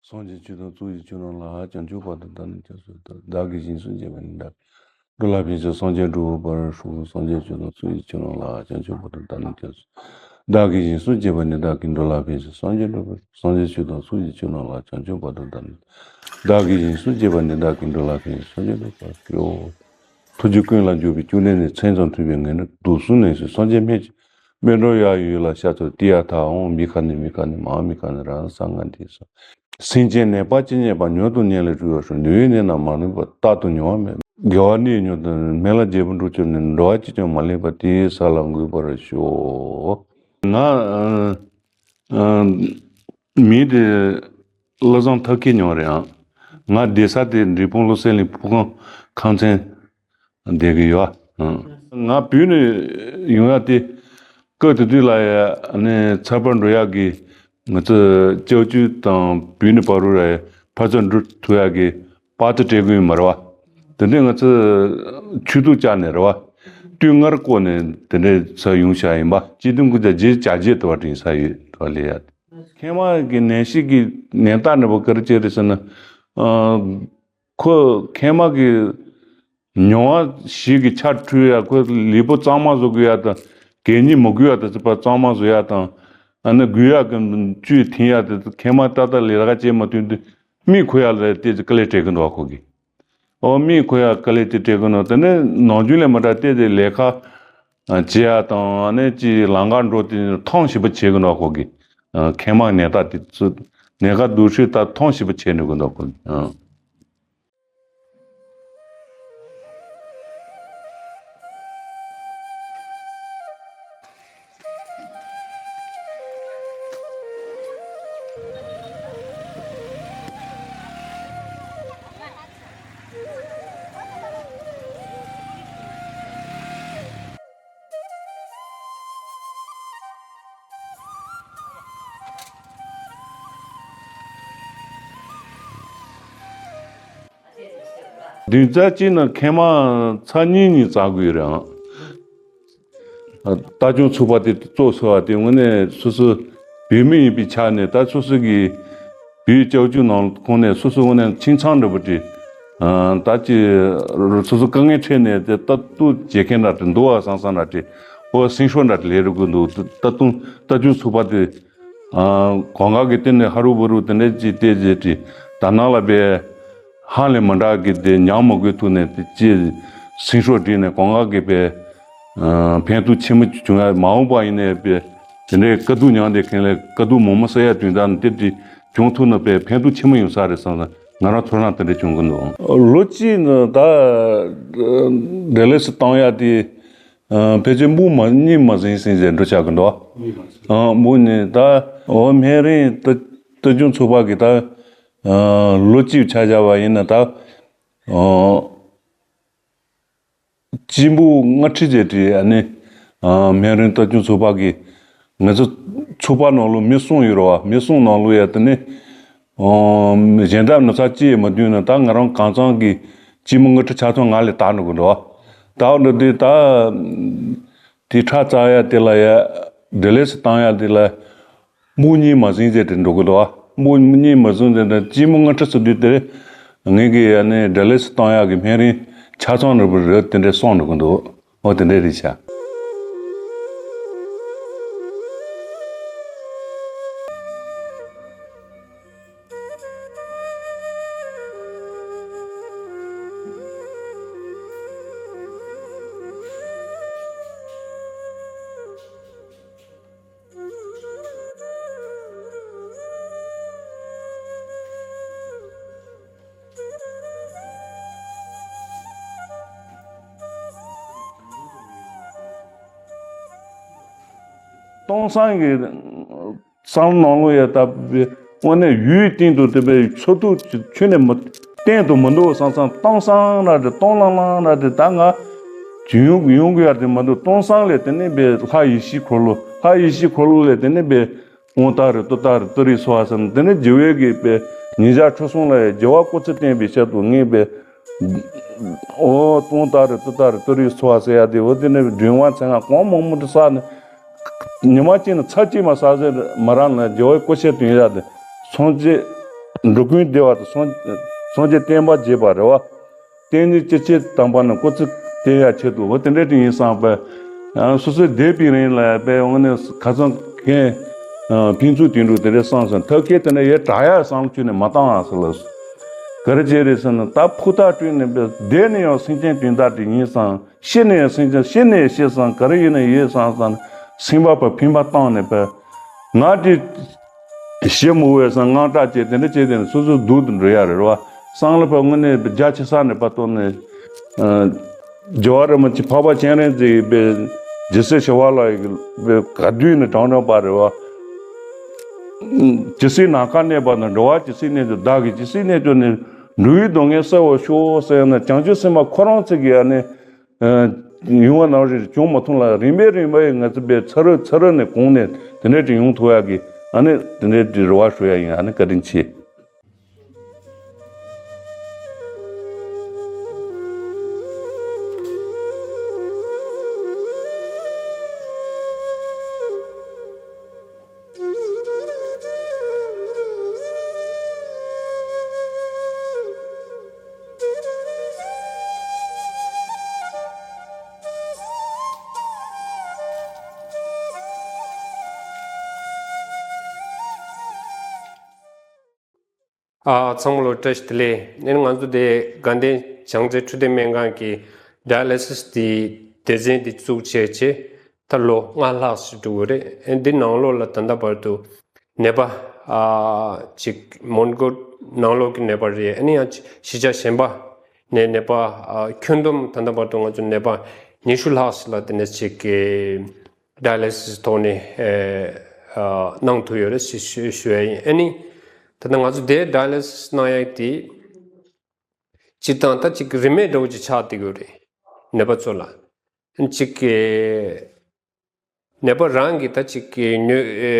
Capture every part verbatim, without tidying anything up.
སངས་རྒྱས་ཆོས་དང་ཚོགས་ཀྱི་མཆོག་རྣམས་ལ། བྱང་ཆུབ་བར་དུ་བདག་ནི་སྐྱབས་སུ་མཆི། བདག་གིས་སྦྱིན་སོགས་བགྱིས་པ་ནི། བདག་གི་འགྲོ་ལ་ཕན་ཕྱིར། སངས་རྒྱས་འགྲོ་བའི་བར་ཞུ། སངས་རྒྱས་ཆོས་དང་ཚོགས་ཀྱི་མཆོག་རྣམས་ལ། བྱང་ཆུབ་བར་དུ་བདག་ནི་སྐྱབས་སུ། བདག་གིས་སྦྱིན་སོགས་བགྱིས་པ་ནི། བདག་གི་འགྲོ་ལ་ཕན་ཕྱིར། སངས་རྒྱས་འགྲོ་བའི་སངས་རྒྱས་ཆོས་དང་ཚོགས་ཀྱི་མཆོག་རྣམས་ལ། བྱང་ཆུབ་བར་དུ་བདག་ནི། བདག་གིས་སྦྱིན་སོགས་བགྱིས་པ་ནི། བདག་གི་འགྲོ་ལ་ཕན་ཕྱིར། སངས་རྒྱས་འགྲོ་བའི་བར་ཞུ། ཐུགས་རྗེ་ཀུན་ལ་འཇུག་པའི་སྐྱོ་གདུང་ནས། མཚན་ཙམ་ཐོས་པས་ངན་འགྲོ་དུག་གསུམ་ནས་སེལ། སངས་རྒྱས་སྨན་གྱི་སྨན་གྲོགས་ཡབ་ཡུམ་ལ། ཕྱག་འཚལ་ཏདྱ་ཐཱ། ཨོཾ་བི་ཁ་ནི་བི་ཁ་ནི་མ་ཧཱ་བི་ཁ་ནི་རཱ་ཧཱ་ས་ང་ཏི་སྭཱ་ཧཱ། སེམས་ཅན་ནད་པ་ཅི་ཉེས་པ། མྱུར་དུ་ནད་ལས་གྲོལ་བར་ཤོག། ནད་ཡོད་ནད་རྣམས་མ་ལུས་པ། རྟག་ཏུ་མྱོང་བ་མེད། དགེ་བ་ནི་མྱུར་དུ། སྨན་བླ་རྒྱལ་པོ་འགྲོ་གྱུར་ནས། འགྲོ་བ་གཅིག་ཀྱང་མ་ལུས་པ། དེ་ཡི་ས་ལ་འགོད་པར་ཤོག། ང་ཨ་ཨ་མིང་དེ་བློ་བཟང་ཐབས་མཁས་ཉོ་རེད་ཨང་། ང་བསྡད་ས་དེ་འབྲས་སྤུངས་བློ་གསལ་གླིང་ཕུ་ཁང་ཁང་ཚན་བསྡད་ཀྱི་ཡོད། ཨང་། ང་བོད་ནས་ཡོང་ཡ་དེ་སྐབས་དེ་དུས་ལ་ཡ་ནི་ཚར་པར་འགྲོ་ཡག་གི་ང་ཚོ་ཅའོ་ཅུའུ་དང་བོད་ནས་བར་རུ་ར་ཕར་ཚུར་འགྲོ་ཐུབ་ཡག་གི་པར་ཏི་སྤྲད་གི་ཡོད་མ་རེད་བ། དེ་འདྲས་ང་ཚོ་ཆུ་ཐུག་བཅག་ནས་རེད་བ། དུས་སྔར་བསྐོར་ནས་དེ་འདྲས་ཚར་ཡོང་བཞག་ཡིན་པ། སྤྱི་བཏང་ཀུན་ཀྱང་རྗེས་བྱ་རྗེས་དུ་བ་དྲིན་ས་ཡོད་དུ་བ་ལས་ཡ། མཁལ་མ་གི་ནད་གཞི་གི་ནད་རྟགས་འདྲ་པོ་ག་རེ་བྱས་རེད་ཟེར་ན། ཨ་ཁོ་མཁལ་མ་གི་མྱོང་བ་ཞིག་གི་ཆ་འཕྲུལ་ཡ། ཁོ་ལུས་པོ་གཙང་མ་བཟོ་དགོས་ཡ་དང་། གད་སྙིགས་མི་དགོས་ཡ་དང་། ཚིག་པ་གཙང་མ་བཟོ་ཡ་དང་། ཨ་ནི་དགོས་ཡ་གི་བཅུད་འཐེན་ཡ་དེ་མཁལ་མ་ཏག་ཏག་ལས་ཀ་བྱེད་མ་ཐུབ་དུས་མིག་ཁོ་ཡ་ལ་དེ་དཀའ་ལས་སྤྲད་གི་འདུག་ཁོ་གིས། ཨོ་མིག་ཁོ་ཡ་དཀའ་ལས་དེ་སྤྲད་གི་འདུག་དེ་ནས་ནམ་རྒྱུན་ལས་མི་འདྲ་བལྟས་ཏེ་ལས་ཀ་བྱེད་ཡ་དང་། ཨ་ནི་ཅི་ལམ་ཁ་འགྲོ་དེ་ཐང་ཞིབ་པོ་བྱེད་གི་འདུག་ཁོ་གིས། མཁལ་མ་ནད་རྟགས་དེ་ཚོ་ནད་ཀ་སྡུག་ཤོས་ད་ཐང་ཞིབ་པོ་བྱེད་འགྲོ་གི་འདུག་ཁོ་གིས། བདུན་ཚར་གཅིག་ནང་མཁལ་མ་ཚར་གཉིས་གཉིས་བཙག་དགོས་རེད་ཨང་། རྟ་ལྕོང་ཚུགས་པ་དེ་བཙོག་སོང་བ་དེ་དངོས་གནས་སོ་སོ་བོད་མི་ཡིན་པའི་ཆ་ནས། ད་སོ་སོ་གི་བོད་ཅའོ་ཅུའུ་ནང་ཁོངས་ནས་སོ་སོ་དངོས་གནས་ཁྱིམ་ཚང་འདྲ་པོ་དེ། ད་ཅི་སོ་སོ་དཀའ་ངལ་འཕྲད་ནས་དེ་ལྟ་རྟོག་བྱེད་མཁན་འདྲ་དེ་འདུག་བ། སང་སང་འདྲ་དེ་ཨོ་སེམས་ཤོར་འདྲ་དེ་ལས་རུ་དགོས་འདུག་ད་དུང་རྟ་ལྕོང་ཚུགས་པ་དེ། ཨ་གོང་ཁ་གི་སྟེང་ནས་ཧ་རུ་བུ་རུ་དེ་འདྲ་ཅིག་བལྟས་རྗེས་ཀྱི་ད་ནང་ལ་བས་ཧ་ལས་མི་འདྲ་གི་དེ་ཉམས་མི་དགོས་ཐུག་ནས་དེ་ཅི་སེམས་ཤོག་བསྒྲིགས་ནས་གོང་ཁ་གི་བས་ཨ་ཕན་ཐོགས་ཆེན་པོ་བྱུང་ཡ། མ་འོངས་པ་ཡིན་ནའི་བས་དེ་འདྲའི་དཀའ་སྡུག་མྱངས་ཏེ་མཁན་ལས་དཀའ་སྡུག་མང་མང་བསགས་ཡ་དོན་དག་ནི་དེ་དེ་བྱུང་ཐུག་ན་བས་ཕན་ཐོགས་ཆེན་པོ་ཡོང་ས་རེད་བསམ་ས། ང་རང་ཚོར་སྣང་དེ་འདྲ་བྱུང་གི་འདུག་ལོ་གཅིག་ནི་ད་ཌལ་ཧོ་སི་བཏང་ཡ་དེ། ཨ་ཕལ་ཆེར་འབུ་མ་གཉིས་མ་ཟིན་ཟིན་ཟེར་འགྲོ་ཆགས་ཀྱི་འདུག་ཨ་འབུ་ནི་ད་འོ་སྨན་རིན་རྟ་རྟ་ལྕོང་ཚུགས་པ་གི་ད་ཨ་ལོ་གཅིག་ཆ་བཞག་པ་ཡིན་ན་ད་ཨ་གཅིག་འབུ་ལྔ་ཁྲི་ཟེར་བྲིས། ཨ་ནི་ཨ་སྨན་རིན་རྟ་ལྕོང་ཚུགས་པ་གི་ང་ཚོ་ཚུགས་པ་ནང་ལོ་མི་གསུམ་ཡོད་རེད་བ། མི་གསུམ་ནང་ལོ་ཡ་དེ་ནི། ཨོ། གཞན་དག་ནུབ་ཚ་ཅི་ཡང་མ་བསྡུས་ན་ད་ང་རང་གང་ཚང་གི་སྤྱི་མི་ལྔ་ཁྲི་ཆ་ཚང་ང་ལས་དར་འགྲོ་གི་འདུག་དར་འགྲོ་དུས་ད་དེ་ཁྲག་བཙག་ཡ་དེ་ལ་ཡ་ཌལ་ཧོ་སི་བཏང་ཡ་དེ་ལ་འབུ་གཉིས་མ་ཟིན་ཟེར་དེ་འགྲོ་གི་འདུག་འབུ་གཉིས་མ་ཟིན་ཟེར་ན་སྤྱི་མི་ལྔ་ཁྲི་ཚུར་དུས་དེར་ངེད་ཀྱི་ཡ་ནས་ཌལ་ཧོ་སི་བཏང་ཡ་གི་སྨན་རིན་ཆ་ཚང་འགྲོ་བར་རེད། དེ་འདྲས་སོང་འགྲོ་གི་འདུག་འོ་དེ་འདྲས་རེད་ཤག་སྟོང་སང་གི་བསམ་བློ་ནང་ལོགས་ཡ་ལྟ་བུའི་དངོས་གནས་ཡུལ་སྟེང་དུ་དེ་བས་འཚོ་ཐུབ་ཁྱོན་ནས་མི་བསྟན་དུ་མི་འདུག་བསམ་བསམ། སྟོང་སང་ར་དེ་སྟོང་ལང་ལང་ར་དེ་ད་ང་བྱུང་ཡོང་ཡོང་གི་ཡ་དེ་མི་འདུག་སྟོང་སང་ལས་དེ་ནས་བས་ལྷ་ཡེ་ཤེས་འཁོར་ལོ། ལྷ་ཡེ་ཤེས་འཁོར་ལོ་ལས་དེ་ནས་བས་ཨོང་ཏཱ་རེ་ཏུཏྟཱ་རེ་ཏུ་རེ་སྭཱ་ཧཱ་ཟེར་ནས་དེ་ནས་རྒྱལ་བའི་གི་བས་ཉི་ཤར་ཁྲི་སྲོང་ལ་རྒྱལ་བ་སྐུ་ཚེ་བརྟན་པའི་ཆེད་དུ་ངས་བས། ཨོ་ཏུང་ཏཱ་རེ་ཏུ་ཏཱ་རེ་ཏུ་རེ་སྭཱ་ཧཱ་ཟེར་ཡ་དེ་འོ་དེ་ནས་མགྲོན་ཁང་མཚན་ཁང་གང་མང་མང་དུ་བསགས་ནས། ཉི་མ་གཅིག་ནས་ཚར་གཅིག་མ་བསགས་ཟེར་མ་རང་ལ་རྒྱལ་བའི་སྐུ་ཆས་དོན་ཡ་དེ་སངས་རྒྱས་ འགྲོ་ཀུན་བདེ་བ་དང་སངས་སངས་རྒྱས་བསྟན་པ་རྒྱས་པ་རེད་བ། བསྟན་འཛིན་སྤྱི་བྱེ་དང་པ་ནི་སྐུ་ཚེ་བརྟན་ཡག་ཆེད་དུ་འོ་དེ་འདྲ་ཅིག་ཡིན་བསམ་པས། ཡང་སོ་སོའི་འདས་པའི་རིང་ལ་པས་འོ་ནས་ཁ་སང་གན་ཕན་ཚུན་དུས་འགྲོ་དེ་རེད་བསམ་སོང་ཐབས་མཁས་དེ་འདྲ་ཡོད་དྲག་ཡག་བསམ་བློ་ཁྱོན་ནས་མ་བཏང་ཨ་ཟེར་ལ། ག་རེ་བྱས་རེད་ཟེར་ན་ད་ཕུ་ཐག་བྲུས་ནས་པས་བསྡད་ནས་ཡང་སེམས་ཅན་དོན་དག་དེ་ཡིན་བསམ། ཤི་ནས་སེམས་ཅན་ཤི་ནས་ཤི་བསམ་ག་རེ་ཡིན་ན་ཡིན་བསམ་བསམ་སེམས་པ་པ་ཕན་པ་བཏང་ནས་པས་ང་དེ་ཞེ་མི་འོས་སམ་དངངས་སྐྲག་བྱས་དེ་འདྲ་བྱས་དེ་ནས་སོ་སོ་སྡུག་ཏུ་འགྲོ་ཡ་རེད་བ། སང་ལ་ཕར་དངོས་གནས་རྒྱ་ཆེ་ས་ནས་ཕར་གཏོར་ནས། རྒྱལ་བ་རིན་པོ་ཆེ་འཕགས་པ་སྤྱན་རས་གཟིགས་པའི་རྗེ་སྲས་ཞི་བ་ལྷ་ཡི་ག་དུས་ནས་དྲང་དྲང་པ་རེད་བ། ཇི་སྲིད་ནམ་མཁའ་གནས་པ་དང་འགྲོ་བ་ཇི་སྲིད་གནས་ཀྱང་བདག་གིས་ཇི་སྲིད་གནས་ཀྱང་ནི་འགྲོ་བའི་སྡུག་བསྔལ་སེལ་བར་ཤོག་ཟེར་ན་བྱང་ཆུབ་སེམས་དཔའ་ཁོ་རང་ཚོ་གིས་ཨ་ནི། ཡོང་བ་ནང་བཞིན་བྱུང་མ་ཐུབ་ལ་རིམ་པས་རིམ་པས་ང་ཚོ་པའི་ཚ་རུ་ཚ་རུ་ནས་གོང་ནས་དེ་འདྲས་ཅིག་ཡོང་ཐུབ་ཡག་གི་ཨ་ནི་དེ་འདྲས་ཅིག་རེ་བ་ཞུ་ཡ་ཡིན། ཨ་ནི་བཀའ་དྲིན་ཆེ། ཨ། ཚང་མ་ལ་བཀྲ་ཤིས་བདེ་ལེགས། ཨ་ནི་ང་ཚོ་དེ་དགའ་ལྡན་བྱང་རྩེ་འཕྲོད་བསྟེན་སྨན་ཁང་གི་ཌའི་ལི་སིས་དེ་སྡེ་ཚན་དེ་བཙུགས་བྱས་རྗེས་ད་ལོ་ལྔ་ལྷག་ཞིག་འགྲོ་གི་རེད། ཨ་ནི་འདི་ནང་ལོགས་ལ་ད་ལྟ་བར་དུ་ནད་པ་ཨ་ཅིག་མོན་གྷོ་ནང་ལོགས་ཀྱི་ནད་པ་རེད། ཨ་ནི་ཡང་གཞིས་ཆགས་གཞན་པ་ནས་ནད་པ་ཨ་ཁྱོན་བསྡོམས་ད་ལྟ་བར་དུ་ང་ཚོ་ནད་པ་ཉི་ཤུ་ལྷག་ཞིག་ལ་དེ་ནས་ཅིག་གི་ཌའི་ལི་སིས་ཐོག་ནས་ཨ་ཨ་གནང་ཐུབ་ཡོད་རེད་ཞེས་ཞུ་ཞུ་ཡ་ཡིན། ཨ་ནི་ད་ལྟ་ང་ཚོ་དེ་ཌའི་ལི་སིས་གནང་ཡ་དེ་སྤྱིར་བཏང་ད་ཅིག་རིན་མེད་འདྲ་བོ་ཅིག་ཆགས་བསྡད་ཡོད་རེད། ནད་པ་ཚོ་ལ་ཅིག་གི་ནད་པ་རང་གིས་ད་ཅིག་གི་ཉོ་ཨེ་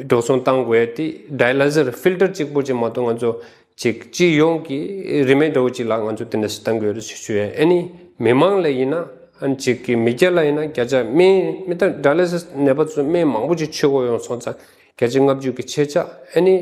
འགྲོ་སོང་བཏང་དགོས་ཡ་དེ་ཌའི་ལི་སར་ཕིལ་ཊར་གཅིག་པོ་ཅིག་མ་གཏོགས་ང་ཚོ་ཅིག་སྤྱི་ཡོངས་ཀྱི་རིན་མེད་འདྲ་བོ་ཅིག་ལ་ང་ཚོ་དེ་འདྲ་ཞིག་བཏང་དགོས་རེད་ཞུ་ཞུ་ཡ། ཨ་ནི་མི་མང་ལ་ཡིན་ན་ཨ་ནི་ཅིག་གི་མི་སྐྱ་ལ་ཡིན་ན་བརྒྱ་ཆ་སྨན་མི་ད་ཌའི་ལི་སིས་ནད་པ་ཚོ་སྨན་མང་པོ་ཅིག་མཆོད་དགོས་ཡོང་སོང་ཙང་བརྒྱ་ཆ་ལྔ་བཅུ་གི་ཕྱེད་ཆ། ཨ་ནི་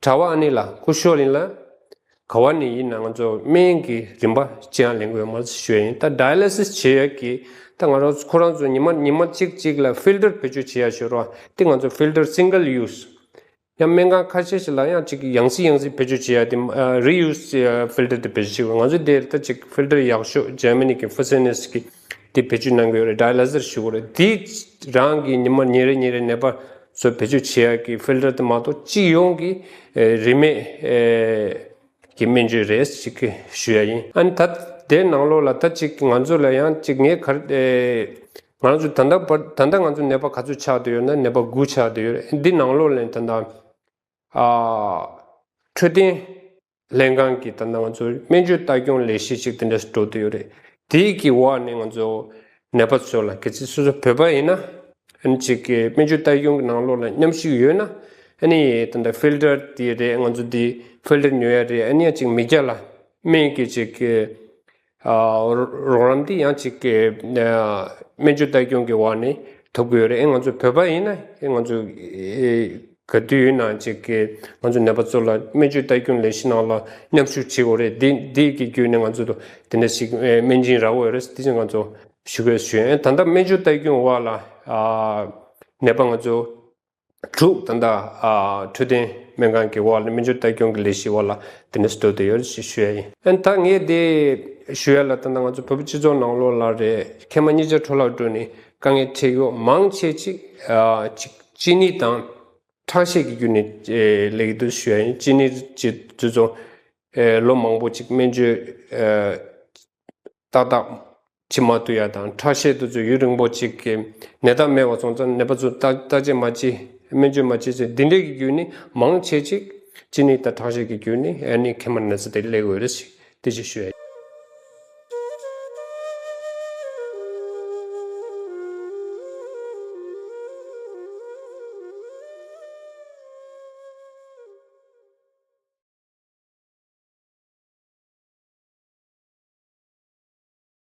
གྲྭ་པ་ཨ་ནི་ལ་སྐུ་ཞབས་ཡིན་ལ། ག་བ་ནས་ཡིན་ན་ང་ཚོ་སྨན་གྱི་རིན་པ་ཅི་ཡང་ལེན་དགོས་མ་ཞུ་ཡ་ཡིན། ད་ཌའི་ལི་སིས་བྱེད་ཡ་གི་ད་ང་རང་ཚོ་ཁོ་རང་ཚོ་ཉི་མ་ཉི་མ་གཅིག་གཅིག་ལ་ཕིལ་ཊར་བེད་སྤྱོད་བྱེད་ཡ་ཞུ་རོགས། དེ་ང་ཚོ་ཕིལ་ཊར་སིང་གལ་ཡུ་སི་ཡང་སྨན་ཁང་ཁ་ཤས་ཤིག་ལ་ཡང་ཅིག་ཡང་སེ་ཡང་སེ་བེད་སྤྱོད་བྱེད་ཡ་དེ་རི་ཡུ་སི་ཕིལ་ཊར་དེ་བེད་སྤྱོད་བྱེད་དགོས། ང་ཚོ་དེ་ད་ཅིག་ཕིལ་ཊར་ཡག་ཤོས་འཇར་མ་ནི་གི་ཧྥུ་སེ་ནེ་སི་གི་དེ་བེད་སྤྱོད་གནང་གི་ཡོད་རེད། ཌའི་ལི་སར་ཞུ་དགོས་རེད། དེ་རང་གི་ཉི་མ་ཉིན་རེ་ཉིན་རེ་ནད་པ་ཚོ་བེད་སྤྱོད་བྱེད་ཡ་གི་ཕིལ་ཊར་དེ་མ་གཏོགས་སྤྱི་ཡོངས་ཀྱི་རིན་མེད་ཀྱི་སྨན་བཅོས་རེད་ཅིག་ཞུ་ཡ་ཡིན། ཨ་ནི་ད་དེ་ནང་ལོགས་ལ་ད་ཅིག་ང་ཚོ་ལ་ཡང་ཅིག་ངས་ག་རེ་ང་ཚོ་ད་ལྟ་བར་ད་ལྟ་ང་ཚོ་ནད་པ་ག་ཚོད་ཆགས་བསྡད་ཡོད་ན་ནད་པ་དགུ་ཆགས་བསྡད་ཡོད་རེད། འདི་ནང་ལོགས་ལ་ད་ལྟ་ཨ་འཕྲོད་བསྟེན་ལྷན་ཁང་གི་ད་ལྟ་ང་ཚོ་སྨན་བཅོས་ལྟ་སྐྱོང་ལས་གཞི་ཅིག་དེ་འདྲ་འགྲོ་བསྡད་ཡོད་རེད། དེའི་གི་འོག་ནས་ང་ཚོ་ནད་པ་ཚོ་ལ་གལ་སྲིད་སོ་སོ་བོད་པ་ཡིན་ན་ཨ་ནི་ཅིག་གི་སྨན་བཅོས་ལྟ་སྐྱོང་གི་ནང་ལོགས་ལ་མཉམ་ཞུགས་ཡོད་ན་ཨ་ནི་ད་ལྟ་ཕིལ་ཊར་དེ་རེད། ང་ཚོ་དེ་ཕིལ་ཊར་ཉོ་ཡ་རེད། ཨ་ནི་ཡང་ཅིག་མི་སྐྱ་ལ་སྨན་གྱི་ཅིག་གི་ཨ་རོགས་རམ་འདི་ཡང་ཅིག་གི་ཨ་སྨན་བཅོས་ལྟ་སྐྱོང་གི་འོག་ནས་ཐོབ་ཀྱི་ཡོད་རེད། ཨེ་ང་ཚོ་བོད་པ་ཡིན་ན་ཨེ་ང་ཚོ་ཨེ་ག་དུས་ཡིན་ན་ཅིག་གི་ང་ཚོ་ནད་པ་ཚོ་ལ་སྨན་བཅོས་ལྟ་སྐྱོང་ལས་གཞི་ནང་ལ་མཉམ་ཞུགས་བྱེད་དགོས་རེད། འདི་འདི་གི་བརྒྱུད་ནས་ང་ཚོ་དེ་འདྲ་ཞིག་ཨེ་སྨན་སྦྱིན་རག་དགོས་རེད། དེ་ཚོ་ང་ཚོ་ཞུ་དགོས་ཞུ་ཡ། ཨེ་ད་ལྟ་སྨན་བཅོས་ལྟ་སྐྱོང་འོག་ལ་ཨ་ནད་པ་ང་ཚོ་དྲུག་ད་ལྟ་ཨ་འཕྲོད་བསྟེན་སྨན་ཁང་གི་འོག་ལ་སྨན་བཅོས་ལྟ་སྐྱོང་གི་ལས་གཞི་འོག་ལ་དེ་འདྲ་སྡོད་བསྡད་ཡོད་ཞེས་ཞུ་ཡ་ཡིན། ཨ་ནི་ད་ངས་དེ་ཞུ་ཡ་ལ་ད་ལྟ་ང་ཚོ་བོད་པ་སྤྱི་ཚོགས་ནང་ལོགས་ལ་རེད་མཁལ་མ་གཉིས་ཆ་འཕྲོ་བརླག་འགྲོ་ནས་དཀའ་ངལ་འཕྲད་ཡོད། མང་ཆེ་ཅིག་ཨ་ཅིག་གཅིན་སྙི་དང་ཁྲག་ཤེད་ཀྱི་བརྒྱུད་ནས་ཨེ་སླེབས་ཀྱི་འདུག་ཞུ་ཡ་ཡིན། གཅིན་སྙི་ཅིག་དུས་ཚོད་ཨེ་ལོ་མང་པོ་ཅིག་སྨན་བཅོས་ཨེ་ཏག་ཏག་བྱེད་མ་ཐུབ་ཡ་དང་ཁྲག་ཤེད་དེ་ཚོ་ཡུན་རིང་པོ་ཅིག་གི་ནད་རྟགས་མེད་པ་སོང་ཙང་ནད་པ་ཚོ་བརྟག་བརྟག་དཔྱད་མ་བྱེད་སྨན་བཅོས་མ་བྱེད་ཚེ་འདི་འདྲའི་གི་བརྒྱུད་ནས་མང་ཆེ་ཅིག་གཅིན་སྙི་དང་ཁྲག་ཤེད་ཀྱི་བརྒྱུད་ནས་ཨ་ནི་མཁལ་མ་ན་ཚ་དེ་སླེབས་ཡོད་རེད་ཞེས་དེ་ཅིག་ཞུ་ཡ་ཡིན།